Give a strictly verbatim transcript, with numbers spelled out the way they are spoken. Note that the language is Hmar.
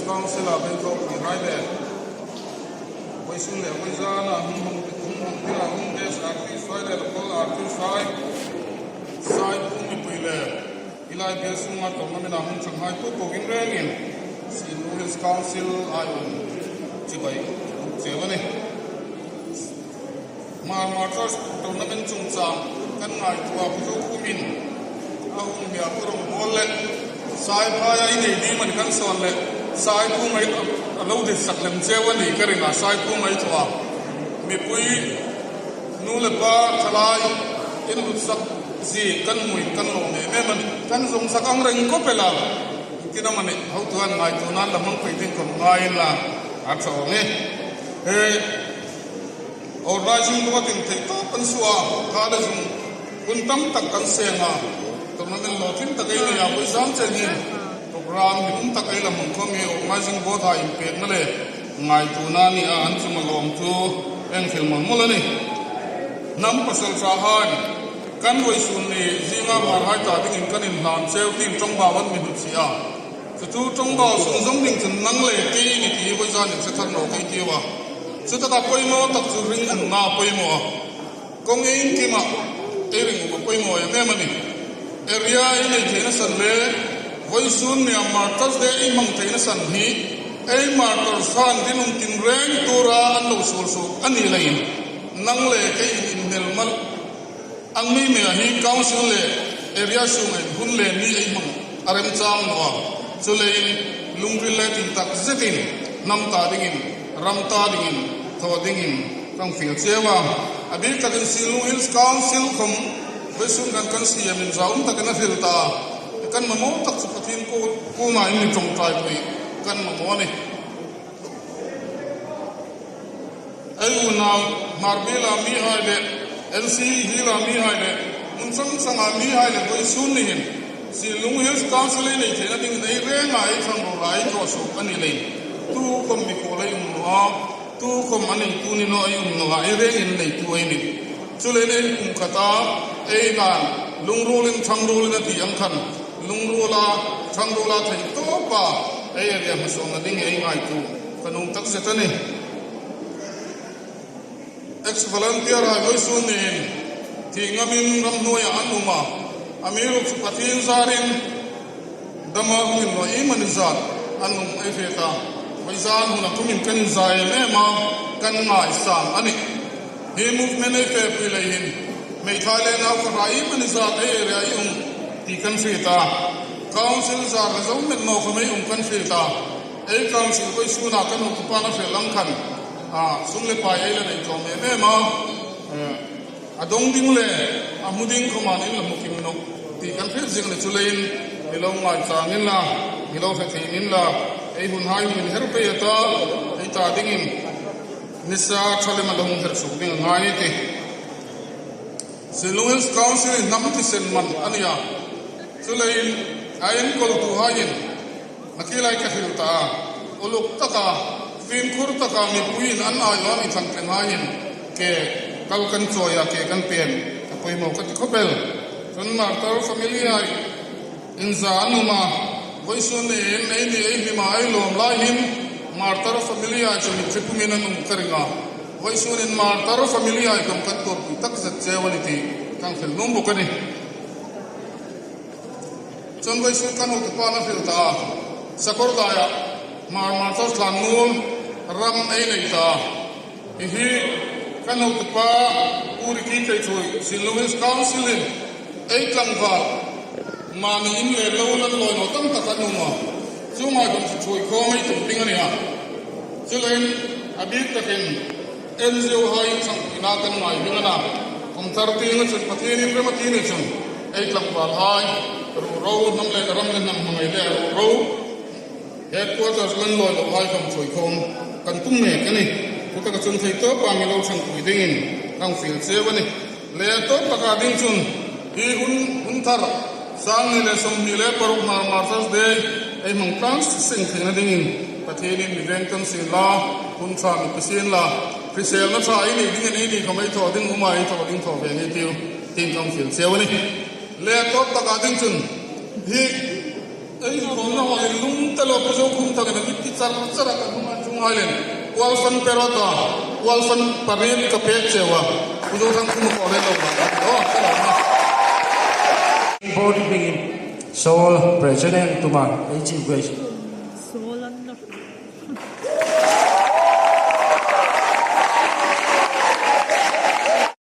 Council-a bengkok ni hai le, vawisun le vawizana hung hung hung hung tira hung guest artist hai le local artist hai, sai pu mipui le, i lai biel sunga tournament-a hung chang hai tu po ging rengin, Sinlung Hills Council ai un chibai cheu a nih. Hmar Masters tournament chungchang kan ngaituo a, pu Zo Khumin a hung hia pu Rongbawl le, sai phai a i nei ding mani kan sawn le, sai pu mai a lo dit sak lem cheu a ni ka ring a, sai pu mai thaw a. Mipui nu le pa thalai in lut sak zie kan hmuin kan lawm em em a nih. Kan zong sak ang reng khawp el a. Tina mani hotuan ngaituo nan la hmang pei ding kan ngai la a thaw nge. He Organizing Board-in thei tawp kan suo a, kha le zung hun tam tak kan seng a. Tournament lawmtling tak ei nei a, vawi zan chen hin program him tak ei la hmang khawm hi Organizing Board-a inpekna le ngaituona ni a, an chunga lawmthu ei hril mawlh mawlh a nih. Hnam pasalṭha hai kan vawisun ni zinga Hmar hai ta dingin kan inhlan cheu tiin ṭawngbau an mi hnutsia. Chu chu ṭawngbau sung zawng ding chun nang le kei ni ti vawi zanin hre thar naw kei tiu a. Chutaka poimaw tak chu ring umna poimaw a. Kawng ei inkim a, ei ring um a poimaw em em a nih. Area ei nei theina san le vawisun nia Martyrs Day ei hmang theina san hi ei martyrs hai rinum tinreng tura an lo suol suok a ni leiin nang le kei inhmel mal ang mei mei a hi council le area sunga hin hun le ni ei hmang a remchang naw a. Chuleiin lungril le tin tak zetin hnam ta dingin, ram ta dingin, thaw dingin kan fiel cheu a. A bik takin Sinlung Hills Council khom vawisun kan kan siamin zaum takin a hril ta. Kan mamaw tak chu Pathien kuoma in mi ṭawngṭaipui kan mamaw a nih. Ei unau Hmar biela mi hai le, N C hiela mi hai le, hmun hrang hranga mi hai le vawisun ni hin Sinlung Hills Council ei nei theina dingin ei renga ei ṭhang ruola ei thaw suok a ni leiin tukhom mikhuol ei um naw a, tukhom a neitu ni naw ei um naw a, ei rengin neitu ei nih. Chuleiin ei kum khata ei hlan lungruolin ṭhangruolin a ti ang khan lungruola ṭhangruola thei tawpa ei area hmasawnna ding ei ngaituo ka nuom tak zet a nih. Ex-volunteer hai vawisun niin thih ngamin ramhnuoia an um a, amiruokchu Pathien zarin dama hung inlawi iemani zat an um ei hriet a. Vawi zan huna thumin kan inza em em a, kan ngaisang a nih. Hi movement ei fepui lei hin hmeithai le nau fahra iemani zat ei area ei um ti kan hriet a. Council zar le zo met naw khom ei um kan hriet a. Ei council vawisuna kan hotupan a fel ang khan, a, sum le pai ei la nei tlawm em em a, eh, a dong ding le a hmu ding khoma in la hmu kim naw ti kan hriet zing a nih. Chuleiin mi lo ngaisang inla, mi lo hre thei inla, ei hun hai hung inher pei a ta, ei ta dingin nisa ṭha lema la hung her suok ding a ngai ei tih. Sinlung Hills Council hi hnam thisen man a nih a. Chuleiin a enkawltu haiin a khi lai ka hril ta a, uluk taka, fimkhur taka mipuiin an aiawm i thlang thleng haiin ke kal kan chawi a, ke kan pem a poimaw ka ti khawp el. Chun martyr family hai inza an um a, vawisun niin ei ni ei hnima ei lawm lai hin martyr family hai chu mi tli pumin an um ka ring a. Vawisunin martyr family hai khom kan tuorpui tak zet cheu a nih ti kan hril nuom bawk a nih. Chun vawisun kan hotupan a hril ta a, Sakawrdaiah Hmar Martyrs tlan nuol ram ei nei ta a. Hi hi kan hotupa Pu Ricky Keithuoi, Sinlung Hills Council-in ei tlangval mani in le lo lan lawi naw tam tak an um a. Chuonghai khom chu ṭhuoi khawm ei tum ding a nih a. Chuleiin a bik takin N G O hai ṭhangpuina kan ngai ding a na. Kum thar tienga chun Pathienin rem a ti ni chun ei tlangval hai ruo ro, hnam le ram le hnam hmangai le ruo ro, headquarters lan lawi lo hai khom ṭhuoi khawm kan tum mek a nih. Chutaka chun thei tawpa mi lo ṭhangpui dingin kan fiel cheu a nih. Le tawp taka ding chun hi hun, hun thar sang hni le sawmhni le paruk Hmar Martyrs Day ei hmang tlang seng theina dingin Pathienin mi veng ta sien la, hun ṭha mi pe sien la, hriselna ṭha ei nei dingin eini khom ei thaw ding um a, ei thaw ding thaw ve ei tiu tiin kan fiel cheu a nih. Le tawp taka ding chun hi Ei inkhawmna hawlin lungta lo Pu Zokhumthanga mit ti char char a ka hung a, chuong hai lem. Kual fan pe rawh ta, kual fan pariet ka pek cheu a. Pu Zothangkhuma ko le lo ba. Oh, ka lo ma. Board dingin sole president tuma ei Chief Guest.